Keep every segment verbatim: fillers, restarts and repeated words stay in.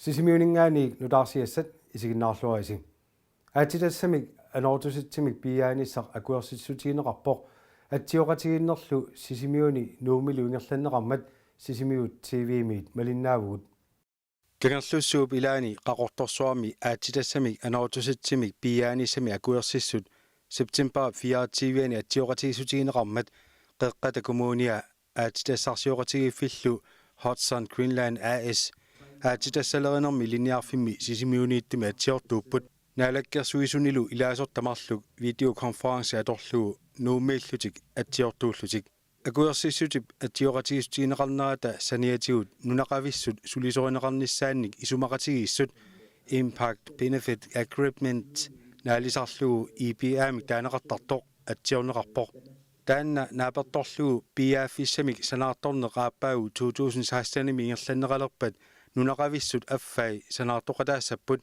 Sisimiuninngaanniit nutaarsiassat isiginnaarluarisi. Aatsitassamik anorertusitsimik piiaanissaq akuersissutigineqarpoq atsioqatigiinnerlu Sisimiuni Nuummilu ingerlanneqarmat Sisimiut T V-miit malinnaavugut. Kangerlussuup ilaani Qaqortorsuarmi aatsitassamik anorertusitsimik piiaanissami akuersissut september fireogtyve-ani atsioqatigiissutigineqarmat Qeqqata Kommunia aatsitassarsioqatigiiffillu Hudson Greenland A/S aatsitassalerinermi ilinniarfimmi Sisimiuniittumi atsiortuupput. Naalakkersuisunilu ilaasortat marluk videokonference atorlugu Nuummiillutik atsiortuullutik. Akuersissutip atsioqatigiissutigineqarnerata saniatigut nunaqavissut sulisorineqarnissaannik isumaqatigiissut Impact Benefit Agreement naalisarlugu I P A-mik taaneqartartoq atsiorneqarpoq. Taanna naapertorlugu piiaaffissamik sanaartorneq aappaagu to tusind seksten-imi ingerlanneqalerpat nunaqavissut affai sanaartoqataassapput.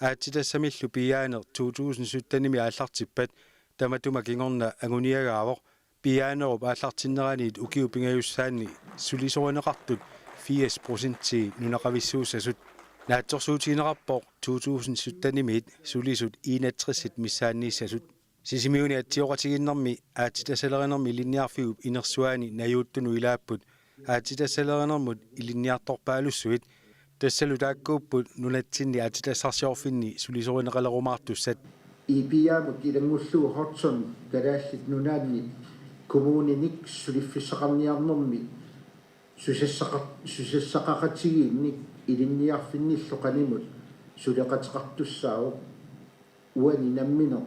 Aatsitassamillu piiaaneq to tusind sytten-imi aallartippat tamatuma kingorna anguniagaavoq. Piiaanerup aallartinneraniit ukiut pingajussaanni sulisorineqartut firs procentii nunaqavissuussasut. Naatsorsuutigineqarpoq to tusind sytten-imiit sulisut enogtres missaanniissasut. Sisimiuni atsioqatigiinnermi aatsitassalerinermi ilinniarfiup inersuaani najuuttunut ilaapput aatsitassalerinermut ilinniartorpaalussuit. Tassalu taakkuupput nunatsinni aatsitassarsiorfinni sulisorineqalerumaartussat. I P A-mut ilanngullugu Hudson Kalaallit Nunaanni kommuninik suliffissaqarniarnermi susassaqar-, susassaqaqatigiinnik ilinniarfinnillu qanimut suleqateqartussaavoq. Uani nammineq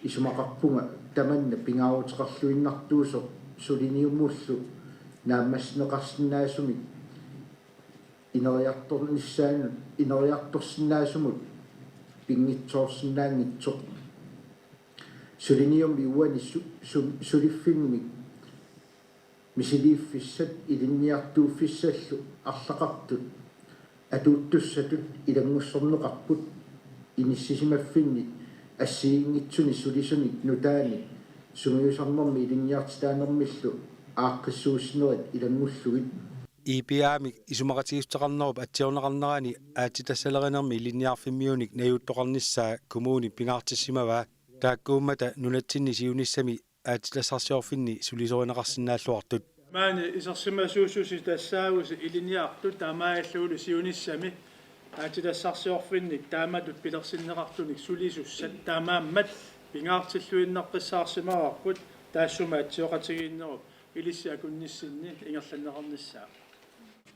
isumaqarpunga tamanna pingaaruteqarluinnartuusoq suliniumullu naammassineqarsinnaasumik ineriartornissaanut, ineriartorsinnaasumut pinngitsoorsinnaanngitsoq. Suliniummi uani su-, su-, suliffimmik misiliiffissat ilinniartuuffissallu arlaqartut atuuttussatut ilanngussorneqarput inissisimaffinni assigiinngitsuni sulisunik nutaanik sungiusarnermi ilinniartitaanermillu aaqqissuussinerit ilanngullugit. I P A-mik isumaqatigiissuteqarnerup atsiorneqarnerani aatsitassalerinermi ilinniarfimmiunik najuuttoqarnissaa kommunip pingaartissimavaa, taakkuummata nunatsinni siunissami aatsitassarsiorfinni sulisorineqarsinnaalluartut. Maani isersimasuussusi tassaavusi ilinniartut taamaalillugulu siunissami aatsitassarsiorfinnik taamatut pilersinneqartunik sulisussat taamaammat pingaartilluinnaqqissaarsimavarput taassuma atsioqatigiinnerup ilissi akunnissinni ingerlanneqarnissaa.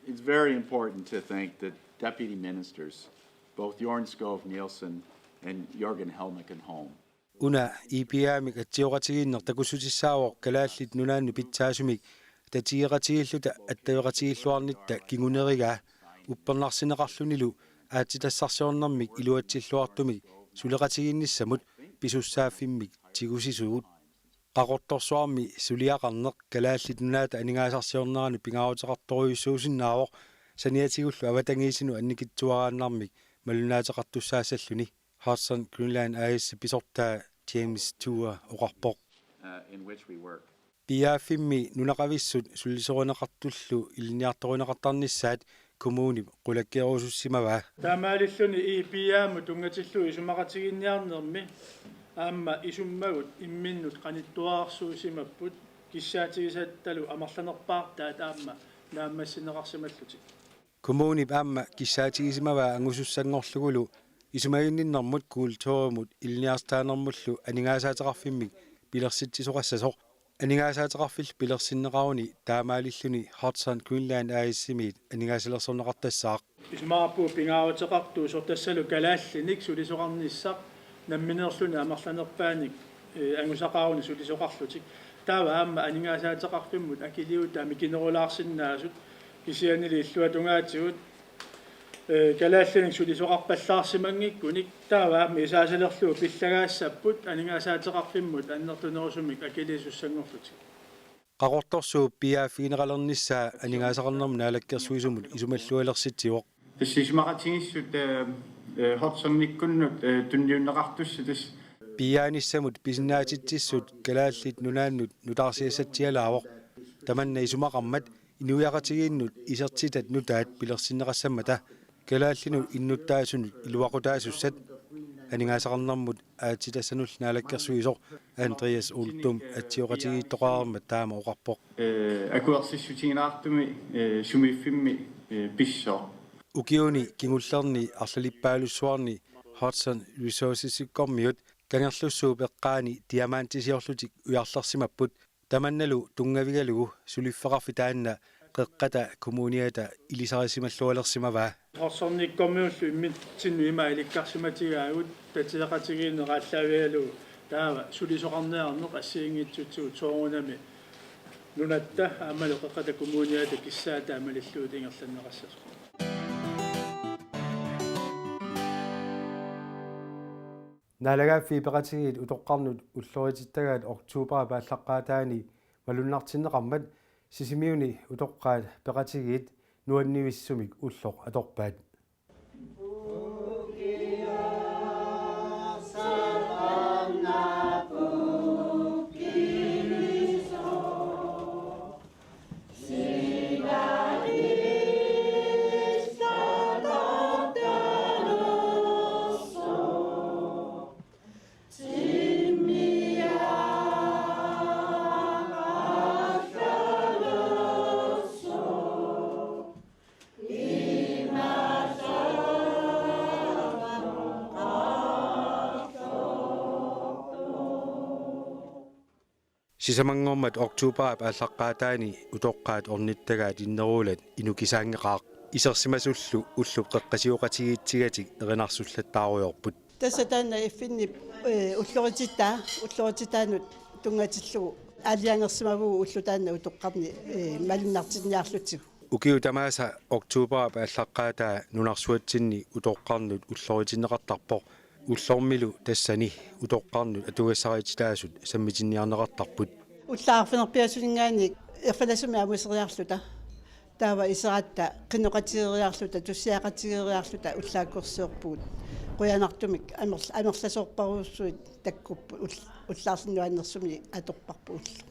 It's very important to thank the deputy ministers, both Jørgen Skov Nielsen and Jørgen Helmichen Holm. Una I P A-mik atsioqatigiinneq takussutissaavoq Kalaallit Nunaannut pitsaasumik tatigeqatigiilluta attaveqatigiilluarnitta kingunerigaa uppernarsineqarlunilu aatsitassarsiornermik iluatsilluartumik suleqatigiinnissamut pisussaaffimmik tigusisugut. Qaqortorsuarmi suliaqarneq Kalaallit Nunaata aningaasarsiorneranut pingaaruteqartorujussuusinnaavoq saniatigullu avatangiisinut annikitsuaraannarmik malunnaateqartussaassalluni, Hudson Greenland A/S pisortaa James Tour oqarpoq. Uh, in which we work. Piiaaffimmi nunaqavissut sulisorineqartullu ilinniartorineqartarnissaat kommunip qulakkeerusussimavaa. Taamaalilluni I P A-mut tunngatillugu isumaqatigiinniarnermi aamma isummagut imminnut qanittuararsuusimapput kissaatigisattalu amerlanerpaartaat aamma naammassineqarsimallutik. Kommunip aamma kissaatigisimavaa angusussanngorlugulu isumaginninnermut kulturimut ilinniartitaanermullu aningaasaateqarfimmik pilersitsisoqassasoq. Aningaasaateqarfillu pilersinneqaruni taamaalilluni Hudson Greenland A/S-imiit aningaasalersorneqartassaaq. Isumaqarpunga pingaaruteqartuusoq tassalu kalaallinik sulisoqarnissaq nammineerluni amerlanerpaanik, eh, angusaqaruni sulisoqarlutik. Taava aamma aningaasaateqarfimmut akiliutaa mikinerulaarsinnaasut kisiannili illuatungaatigut, eh, kalaallinik sulisoqarpallaarsimanngikkunik taava aamma isaasalerlugu pillagaassapput aningaasaateqarfimmut annertunerusumik akiliisussanngorlutik. Qaqortorsuup piiaaffigineqalernissaa aningaasaqarnermut naalakkersuisumut isumallualersitsivoq. Tassa isumaqatigiissut, eh, eh, Hudsonikkut, eh, tunniunneqartussat tassa. Piiaanissamut pisinnaatitsissut Kalaallit Nunaannut nutaarsiassatsialaavoq. Tamanna isumaqarmat inuiaqatigiinnut isertitat nutaat pilersinneqassammata Kalaallinut innuttaasunut iluaqutaasussat aningaasaqarnermut aatsitassanullu naalakkersuisoq Andreas Uldum atsioqatigiittoqarmat taama oqarpoq. Eh, akuersissutigineqartumi, eh, sumiiffimmi, eh, pissoq. Ukiuni kingullerni arlalippaalussuarni Hudson Resourcesikkormiut Kangerlussuup eqqaani diamantisiorlutik ujarlersimapput, tamannalu tunngavigalugu suliffeqarfik taanna Qeqqata Kommuniata ilisarisimallualersimavaa. Hudsonikkormiullu immitsinnut ima ilikkarsimatigaagut, tateqatigiinneq aallaavigalugu taava sulisoqarniarneq assigiinngitsutsigu soorunami nunatta aammalu Qeqqata Kommuniata kissaata malillugu ingerlanneqassasoq. Naalagaaffiit Peqatigiit utoqqarnut ulloritittagaat oktoberip aallaqqaataani malunnartinneqarmat Sisimiuni utoqqaat peqatigiit nuannivissumik ulloq atorpaat. Sisamanngormat oktoberip aallaqqaataani utoqqaat ornittagaat inneruulat inukisaanngeqaaq. Isersimasullu ullup qeqqasioqatigiitsigatik erinarsullattaarujoorput. Tassa taanna F N-ip, eh, ulloritittaa, ullorititaanut tunngatillugu aalajangersimavugut ulloq taanna utoqqarni, eh, malunnartinniarlutigu. Ukiut tamaasa oktoberip aallaqqaataa nunarsuatsinni utoqqarnut ulloritinneqartarpoq. Ullormilu tassani utoqqarnut atugassariititaasut sammitinniarneqartarput. Ullaaq arfineq-pingasunninngaanniit erfalaasumik amuseriarluta. Taava iseratta qinnuteqatigeeriarluta, tussiaqatigeeriarluta ullaakkorsiorpugut. Qujanartumik amerl-, amerlasoorparujussuit takkupput, ull-, ullaarlu nuannersumik atorparput ulloq.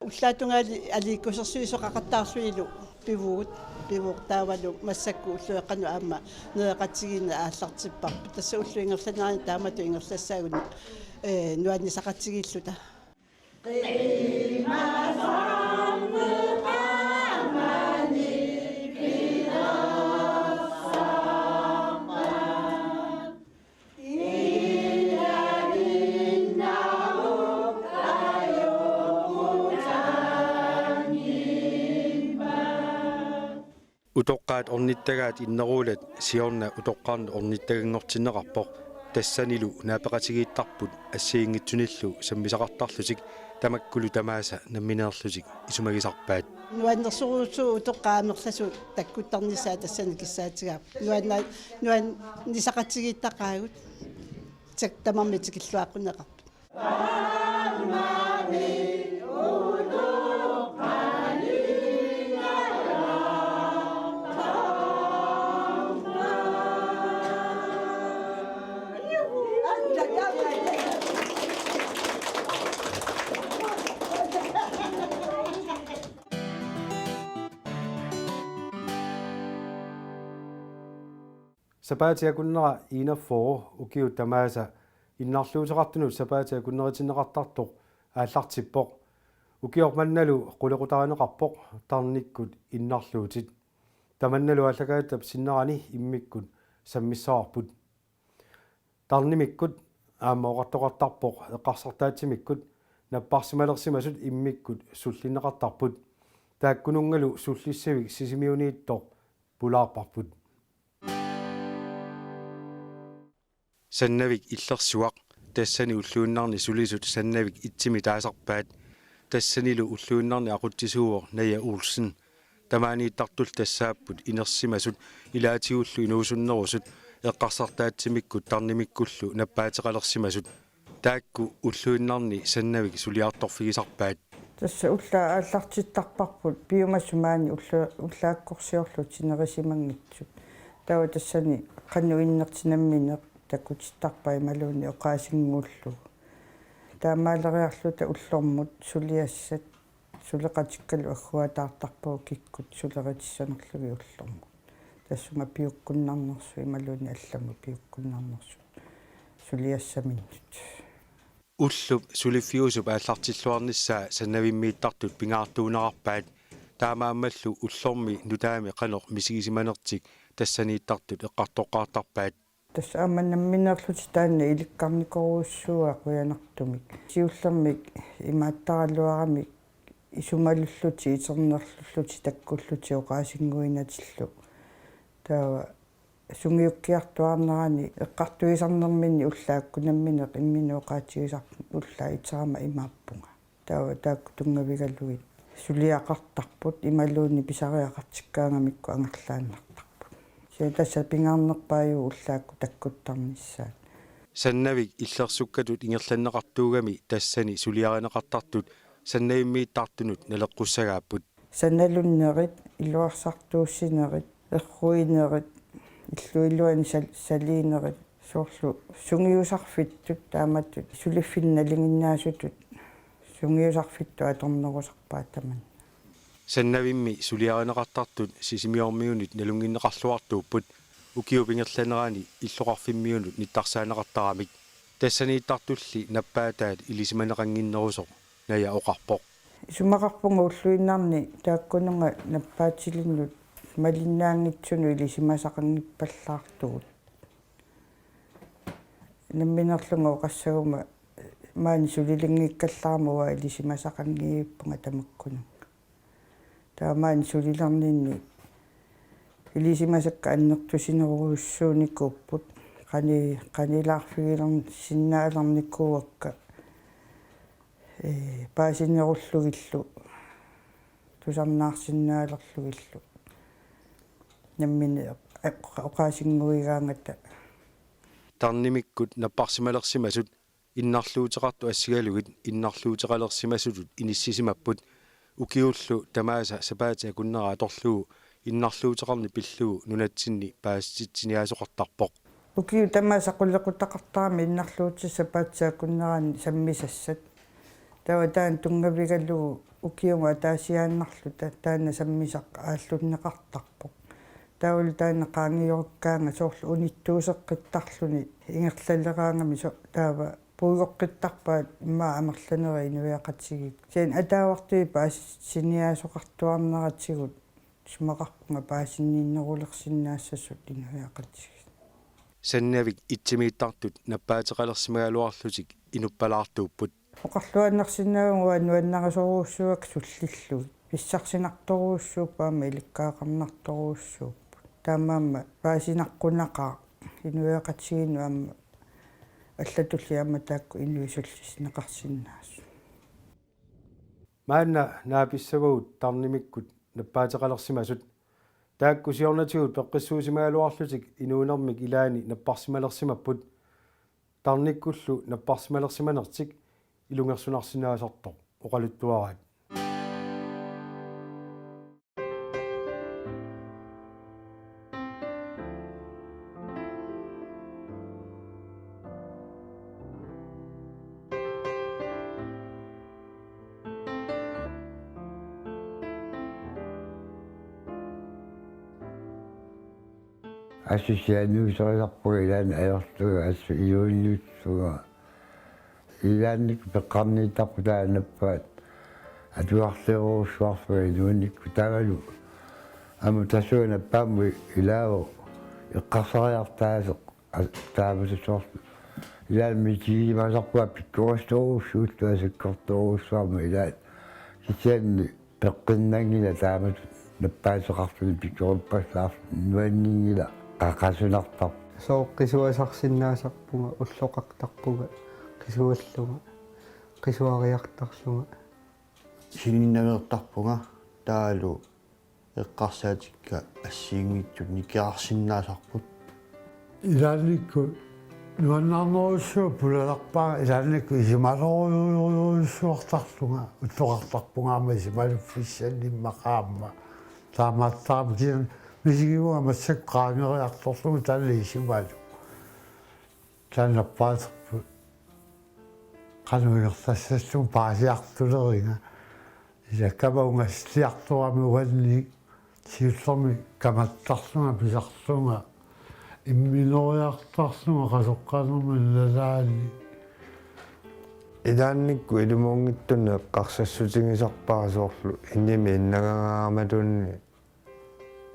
Ullaap tungaani aliikkusersuisoqaqattaarlunilu pivugut, pivoq taavalu massakkut ullueqqanut aamma nereqatigiinneq aallartipparput. Tassa ullup ingerlanerani taamatut ingerlassaagut, eh, nuannisaqatigiilluta. Utoqqaat ornittagaat inneruulat siorna utoqqarnut ornittaganngortinneqarpoq. Tassanilu naapeqatigiittarput assigiinngitsunillu sammisaqartarlutik tamakkulu tamaasa nammineerlutik isumagisarpaat. Nuannersorujussuuvoq utoqqaat amerlasuut takkuttarnissaat tassani kissaatigaarput. Nuanna-, nuannisaqatigiittaqaagut. Tak-, tamarmik tikilluaqqunneqarput. Sapaatip akunnera enogfyrre ukiut tamaasa innarluuteqartunut sapaatip akunneritineqartartoq aallartippoq. Ukioq mannalu qulequtarineqarpoq tarnikkut innarluutit. Tamannalu aallakaatitap sinnerani immikkut sammissavarput. Tarnimikkut aamma oqartoqartarpoq eqqarsartaatsimikkut napparsimalersimasut immikkut sullinneqartarput. Taakkununngalu sullissavik Sisimiuniittoq pulaarparput. Sannavik Illersuaq, tassani ulluinnarni sulisut Sannavik etsimi taasarpaat. Tassanilu ulluinnarni aqutsisuuvoq Naja Olsen. Tamaaniittartullu tassaapput inersimasut ilaatigullu inuusunnerusut eqqarsartaatsimikkut tarnimikkullu nappaateqalersimasut. Taakku ulluinnarni Sannavik suliartorfigisarpaat. Tassa ullaaq aallartittarparput piumasut maani ulla-, ullaakkorsiorlutik sinerisimanngitsut. Taava tassani qanoq innertik nammineq takkutittarpaat imaluunniit oqaasinnguullugu. Taamaaleriarluta ullormut suliassat suleqatikkalu agguataartarpagut kikkut suleritissanerlugit ullormut. Tassunga piukkunnarnersut imaluunniit allamut piukkunnarnersut suliassaminnut. Ullup suliffiusup aallartilluarnissaa Sannavimmiittartut pingaartuunerarpaat. Taamaammallu ullormi nutaami qanoq misigisimanertik tassaniittartut eqqartoqqaartarpaat. Tassa aamma nammineerlutik taanna ilikkarnikorujussuuaat qujanartumik. Siullermik imaattaraluaramik isumalullutik, iternerlullutik, takkullutik oqaasinnguinatillu. Taava sungiukkiartuaarnerani eqqartuisarnerminni ullaakku nammineq imminut oqaatigisarpunga ullaaq iterama imaappunga. Taava taakku tunngavigalugit suliaqartarput imaluunniit pisariaqartikkaagamikku angerlaannartarput. Kisianni tassa pingaarnerpaajuvoq ullaakku takkuttarnissaat. Sannavik illersukkatut ingerlanneqartuugami tassani suliarineqartartut Sannavimmiittartunut naleqqussagaapput. Sanalunnerit, iluarsartuussinerit, erruinerit, illup iluani sal-, saliinerit, soorlu sungiusarfittut taamatut suliffinnik nalinginnaasutut sungiusarfittut atornerusarpaat tamanna. Sannavimmi suliarineqartartut Sisimiormiunit nalunnginneqarluartuupput ukiup ingerlanerani illoqarfimmiunut nittarsaaneqartaramik. Tassaniittartulli nappaataat ilisimaneqannginnerusoq Naja oqarpoq. Isumaqarpunga ulluinnarni taakkununnga nappaatilinnut malinnaanngitsunut ilisimasaqanngippallaartugut. Nammineerlunga oqassaguma maani sulilinngikkallarama uanga ilisimasaqanngivippunga tamakkununnga. Taava maani sulilerninni ilisimasakka annertusinerujussuunikuupput, qani-, qanilaarfigilersinnaalernikuuakka, ee, paasinerullugillu, tusarnaarsinnaalerlugillu. Nammineq oqa-, oqaasinnguigaangata. Tarnimikkut napparsimalersimasut innarluuteqartut assigalugit innarluuteqalersimasutut inissisimapput. Ukiullu tamaasa sapaatip akunnera atorlugu innarluuteqarneq pillugu nunatsinni paasititsiniaasoqartarpoq. Ukiut tamaasa qulequtaqartarami innarluutissat sapaatip akunnerani sammisassat. Taava taanna tunngavigalugu ukiumut ataasiaannarluta taanna sammisaq aallunneqartarpoq. Taavalu taanna qaangiorikkaanga soorlu unittuuseqqittarluni ingerlaleraangami so-, taava puigoqqittarpaat immaqa amerlanerit inuiaqatigiit. Kisianni ataavartui paasiniaasoqartuarneratigut isumaqarpunga paasinninnerulersinnaassasut inuiaqatigiit. Sannavik itsimiittartut nappaateqalersimagaluarlutik inuppalaartuupput. Oqarluaannarsinnaavunga uanga nuannarisorujussuuakka sullillugit. Pissarsinartorujussuupput aamma ilikkagaqarnartorujussuupput. Taamaammat paasinaqqunaqaaq inuiaqatigiinnut aamma allatulli aamma taakku inuit sullissineqarsinnaasut. Maanna naapissavagut tarnimikkut nappaateqalersimasut. Taakku siornatigut peqqissuusimagaluarlutik inuunermik ilaanni napparsimalersimapput. Tarnikkullu napparsimalersimanertik ilungersunarsinnaasartoq oqaluttuaraat. Assut sianiuterisarpunga ilaanni ajorlunga, assut iluinniuttunga. Ilaannikkut peqqarniittarput taanna nappaat atugarliorujussuarlunga inuunikkut taavalu. Aamma tassunga nappaammut ilaavoq eqqarsariartaaseq a-, taamatut soorlu. Ilaanni misigimasarpunga pikkorissorujussuulluta sakkortoorujussuarmik ilaat. Kisianni peqqinnanngilaq taamatut nappaateqarluni pikkorippassaarluni nuanninngilaq qa-, qasunartarpoq. Sooq qisuasarsinnaasarpunga, ulloqartarpunga, qisuallunga, qisuariartarlunga. Sininnaveertarpunga taavalu eqqarsaatikka assigiinngitsut nikerarsinnaasarput. Ilaannikkut nuannaarnerujussuaq pulalerpaanga, ilaannikkut isumalerujussuartarlunga, ulloqartarpunga aamma isumaluffissanni immaqa aamma. Taamaattarami kisianni misigivunga massakkut qaangeriartorlunga taanna isumaluk. Taanna nappaaterput. qanoq ingerlassallunga paasiartuleriga. Ila kama ungasiliartorami uanni siullermik kamattarlunga pisarlunga imminoriartarlunga qasoqqanermik nalaani. Ilaannikkut ilumoornittunut eqqarsassutigisarpara soorlu inimi innangajaramatuunni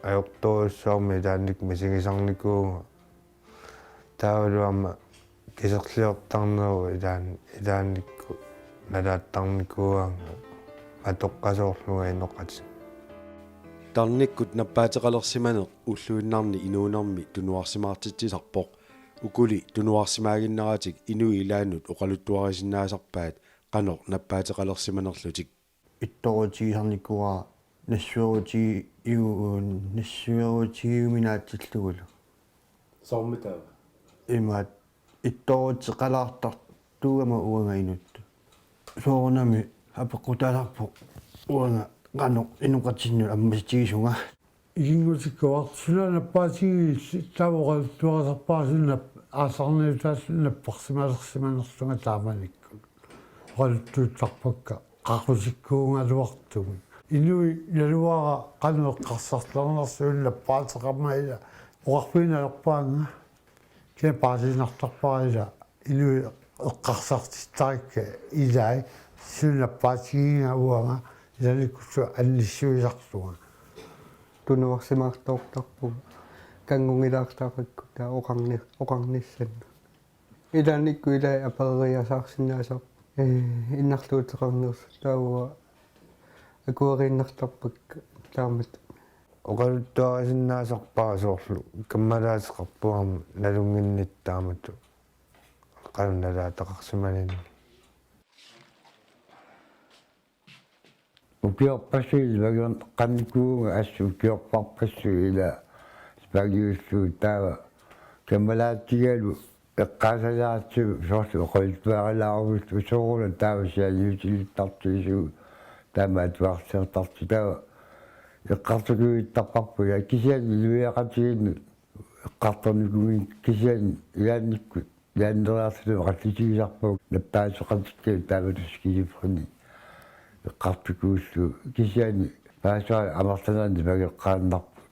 ajortorujussuarmik ilaannikkut misigisarnikuuvunga. Taavalu aamma kiserliortarnerup ilaan-, ilaannikkut nalaattarnikuugaannga matoqqasoorlunga inoqatit. Tarnikkut nappaateqalersimaneq ulluinnarni inuunermi tunuarsimaartitsisarpoq. Ukuli tunuarsimaaginnaratik inuit ilaannut oqaluttuarisinnaasarpaat qanoq nappaateqalersimanerlutik. Ittoorutigisarnikuuara nassuerutigiu-, nassuerutigiuminaatillugulu. Soormi taava? Imaat ittoorutiqalaartartuugama uanga inuttut. Soorunami apeqqutaasarpoq uanga qanoq inoqatinnut ammasitigisunga. Ikinngutikkaarput suna nappaatigiilli taava oqaluttuarisarpara suna nap-, aallarniutaallu napparsimalersimanerlunga taamanikkut. Oqaluttuuttarpakka qaqutikkuugaluartumik. Inuit naluara qanoq eqqarsartarnersoq suna nappaateqarmat ila oqarfigineq ajorpaannga. Kisianni paasiinnartarpara ila inuit eqqarsartittarikka ilai suna nappaatigigiga uanga ilaannikkut annissuisarlunga. Tunuarsimaartoortarpunga kanngungilaartaqaakku taava oqarni-, oqarnissannut. Ilaannikkut ilai apereriasaarsinnaasarput, ee, innarluuteqarnersut taava akueriinnartarpakka taamatut. Oqaluttuarisinnaasarpara soorlu kammalaateqarpoq aamma nalunnginnittut taamatut qanoq nalaataqarsimanerluni. Ukiorpassuit sipagiorneqarnikuuvunga assut ukiorparpassuit ila sipagiullugu taava kammalaatigalu eqqaasalaartigu soorlu oqaluttuarilaarusullugu sooruna taava sianiutilittartuusugut taama atuarsiartartut taava eqqartukujuttarparput ila kisianni inuiaqatigiinnut eqqartornikuugatta kisianni ilaannikkut ilaanneeriarluta oqallisigisarpagut nappaateqatikkalu taamatut skizofreni eqqartukuullugu kisianni paasivara amerlanerani sipageqqaannarput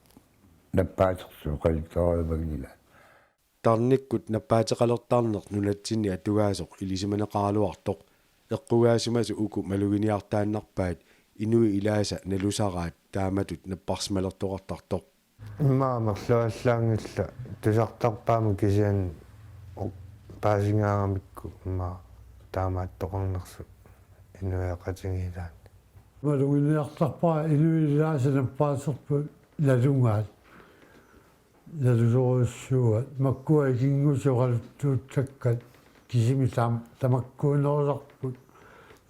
nappaatersuup oqaluttuariumaginngilaat. Tarnikkut nappaateqalertarneq nunatsinni atugaasoq ilisimaneqaraluartoq. Eqqugaasimasut uku maluginiartaannarpaat inuit ilaasa nalusaraat taamatut napparsimalertoqartartoq. Immaqa amerlavallaanngillat tusartarpaamik kisianni o-, paasingaaramikku immaqa taamaattoqarnersut inuiaqatigiit ilaanni. Maluginiartarpara inuit ilaasa nappaaterput nalugaat. Nalusorujussuuaat makkua ikinngutit oqaluttuuttakkat kisimi tam-, tamakkuunerusarput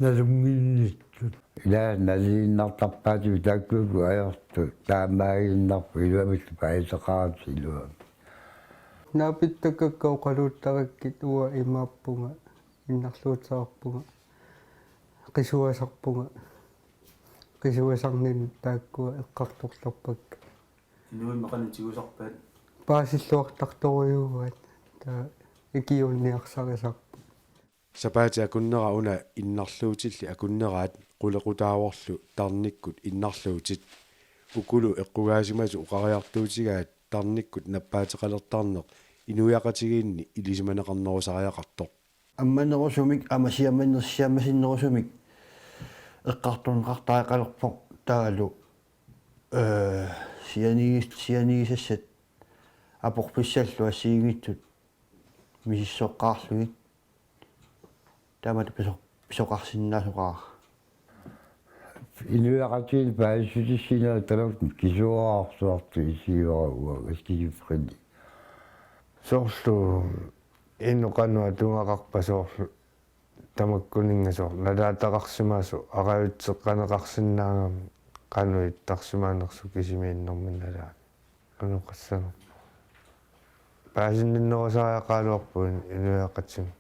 nalunnginnittut. Ila naliinnartarpaatigut taakkuupput ajortut taamaaginnarput iluamillu paasisaqaratik iluamik. Naapittakkakka oqaluuttarikkit uanga imaappunga innarluuteqarpunga qisuasarpunga qisuasarninni taakkua eqqartortarpakka. Inuimmi qanoq tigusarpaat? Paasilluartartorujuuaat taava ikiuunniarsarisarput. Sapaatip akunnera una innarluutillit akunneraat qulequtaavorlu tarnikkut innarluutit. Ukulu eqqugaasimasut oqariartuutigaat tarnikkut nappaateqalertarneq inuiaqatigiinni ilisimaneqarnerusariaqartoq. Ammanerusumik aamma siammaner-, siammasinnerusumik eqqartorneqartariaqalerpoq taavalu, ee, sianigis-, sianigisassat aporfissallu assigiinngitsut misissoqqaarlugit taamatut piso-, pisoqarsinnaasoqaara. Inuiaqatigiit paasissutissiinerit tamakku kisuararsuartut isigivagut uanga skizofreni. Soorlu inuk qanoq atugaqarpa soorlu tamakkuninnga soorlu nalaataqarsimasoq aqaguteqarneqarsinnaagami qanoq ittarsimanersoq kisimiinnermi nalaani. Qanoq oqassanerpa. Paasinninnerusariaqaraluarpugut inuiaqatigiit.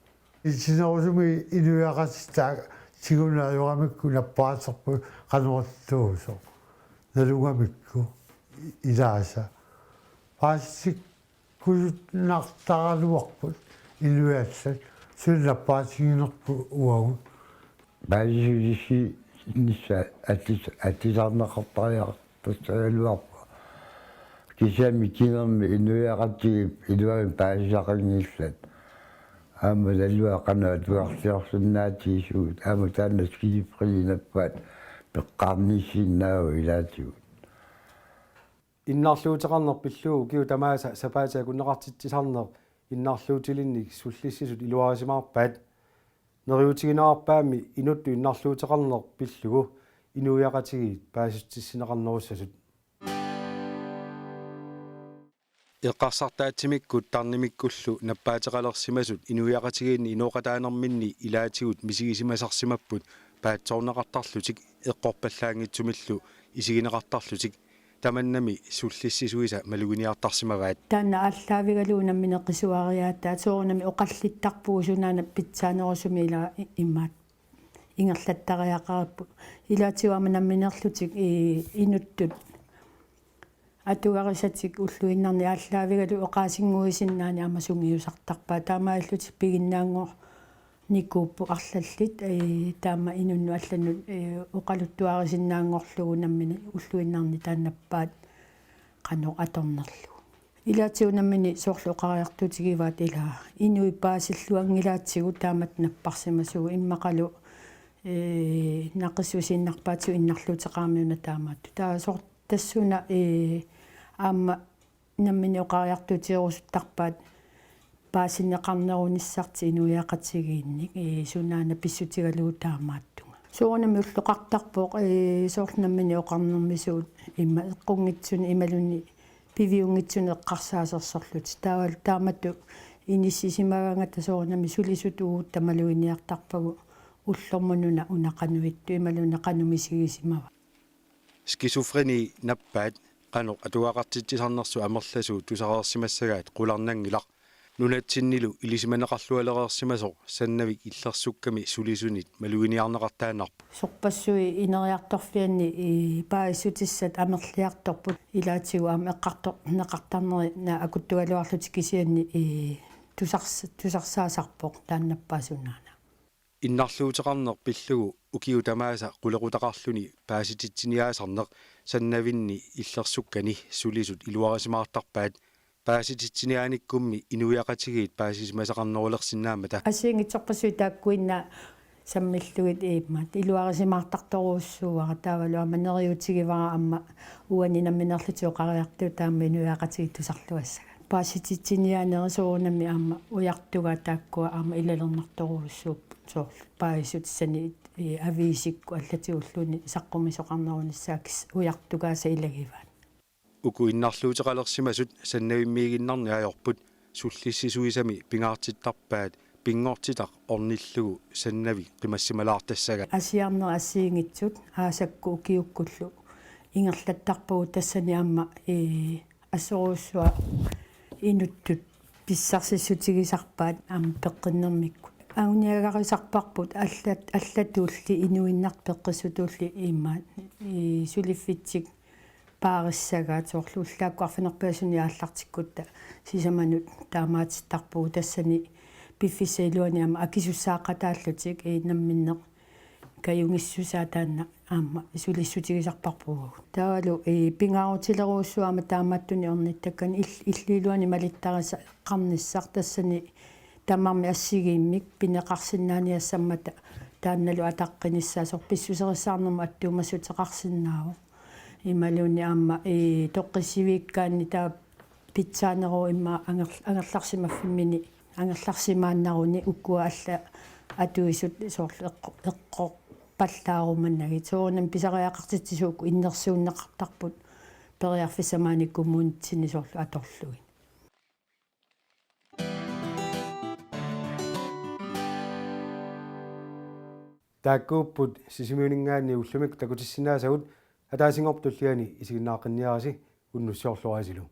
Itinerusumik inuiaqatigiit taakku tiguneq ajoramikku nappaaterput qanoq ittuusoq. Nalugamikku i-, ilaasa. Paasisik- kujunnartaraluarput inuiaat Suli nappaatiginerput uagut. Paasissutissiinissaq atis-, atisarneqartariaqartussaagaluarpoq. Kisianni kinermi inuiaqatigiit iluamik paasisaqanngillat. Aamma nalua qanoq atugarsiorsinnaatigisut, aamma taanna skizofreni nappaat peqqaarniissinnaavoq ilaatigut. Innarluuteqarneq pillugu ukiut tamaasa sapaatip akunneqartitsisarneq innarluutilinnik sullissisut iluarisimaarpaat. Neriuutigineqarpaammi inuttut innarluuteqarneq pillugu inuiaqatigiit paasissutissinneqarnerussasut. Eqqarsartaatsimikkut tarnimikkullu nappaateqalersimasut inuiaqatigiinni inooqataanerminni ilaatigut misigisimasarsimapput paatsoorneqartarlutik eqqorpallaanngitsumillu isigineqartarlutik. Tamannami sullissisuisa maluginiartarsimavaat. Taanna aallaavigalugu nammineq qisuariaataat soorunami oqallittarpugut sunaana pitsaanerusumik ila i-, imaat ingerlattariaqaripput. Ilaatigut aamma nammineerlutik i-, inuttut atugarisatik ulluinnarni aallaavigalugu oqaasinnguisinnaaneq aamma sungiusartarpaat. Taamaalillutik piginnaanngornikuupput arlallit, ee, taama inunnut allanut, ee, oqaluttuarisinnaanngorlugu nammineq ulluinnarni taannappaat qanoq atornerlugu. Ilaatigut nammineq soorlu oqariartuutigivaat ila inuit paasilluanngilaatigut taamatut napparsimasugut immaqalu, ee, naqissusiinnarpaatigut innarluuteqarami una taamaattoq. Taava soorlu tassuuna, ee, aamma nammineq oqariartuutigerusuttarpaat paasinneqarnerunissartik inuiaqatigiinnik, ee, sunaana pissutigalugu taamaattunga. Soorunami ulloqartarpoq, ee, soorlu nammineq oqarnermisuut imma eqqunngitsunik imaluunniit piviunngitsunik eqqarsaasersorlutik. Taavalu taamatut inissisimagaangata soorunami sulisut uagut maluginiartarpagut ullormut una una qanoq ittoq imaluunniit qanoq misigisimava. Skizofreni nappaat qanoq atugaqartitsisarnersut amerlasuut tusareersimassagaat qularnanngilaq. Nunatsinnilu ilisimaneqarlualereersimasoq Sannavik illersukkami sulisunit maluginiarneqartaannarpoq. Sorpassuit ineriartorfianni, ee, paasissutissat amerliartorput ilaatigut aamma eqqartorneqartarneri naak akuttugaluarlutik kisianni, ee, tusars-, tusarsaasarpoq taannappaat sunaana. Innarluuteqarneq pillugu ukiut tamaasa qulequtaqarluni paasititsiniaasarneq Sannavinni illersukkani sulisut iluarisimaartarpaat paasititsiniaanikkummi inuiaqatigiit paasisimasaqarnerulersinnaammata. Assigiinngitsorpassuit taakkuinnaat sammillugit imaat iluarisimaatartorujussuuara taavalu aamma neriuutigivara aamma uani nammineerlutik oqariartut taama inuiaqatigiit tusarluassagaat. Paasititsiniaanerit soorunami aamma ujartugaat taakkua aamma ilalernartorujussuupput soorlu paasissutissanik, ee, aviisikkut allatigulluunniit saqqumisoqarnerunissaat kis-, ujartugaasa ilagivaat. Uku innarluuteqalersimasut Sannavimmiiginnarnik ajorput sullissisuisami pingaartittarpaat pinngortitaq ornillugu Sannavik qimassimalaartassagaa. Asiarnerit assigiinngitsut aasakkut ukiukkullu ingerlattarpagut tassani aamma, ee, assorujussuaq inuttut pissarsissutigisarpaat aamma peqqinnermikkut. Anguniagarisarparput allat-, allatulli inuinnartut peqqissutulli imaat, ee, suliffitsik paarissagaat soorlu ullaakkut arfineq-pingasunut aallartikkutta sisamanut taamaatittarpugut tassani piffissap iluani aamma akisussaaqataallutik, ee, namminneq kajungissusaa taanna aamma sulissutigisarparput uagut. Taavalu, ee, pingaarutilerujussuuvoq aamma taamaattunik ornittakkani ill-, illup iluani malittarisaqqaarnissaq tassani tamarmik assigiimmik pineqarsinnaaniassammata taannalu ataqqinissaa soorlu pissuserissaarnermut attuumassuteqarsinnaavoq. Imaluunniit aamma, ee, toqqissiviikkaanni taava pitsaaneruvoq immaqa anger-, angerlarsimaffimmini, angerlarsimaannaruni ukua allat atuisut soorlu eqqo-, eqqorpallaarumannagit. Soorunami pisariaqartitsisut uku innersuunneqartarput periarfissat maani kommunitsinni soorlu atorlugit. Taakkuupput Sisimiuninngaanniit ullumikkut takutissinnaasagut, ataasinngorpat tulliani isiginnaaqqinniarisi, unnussiorluarisilu.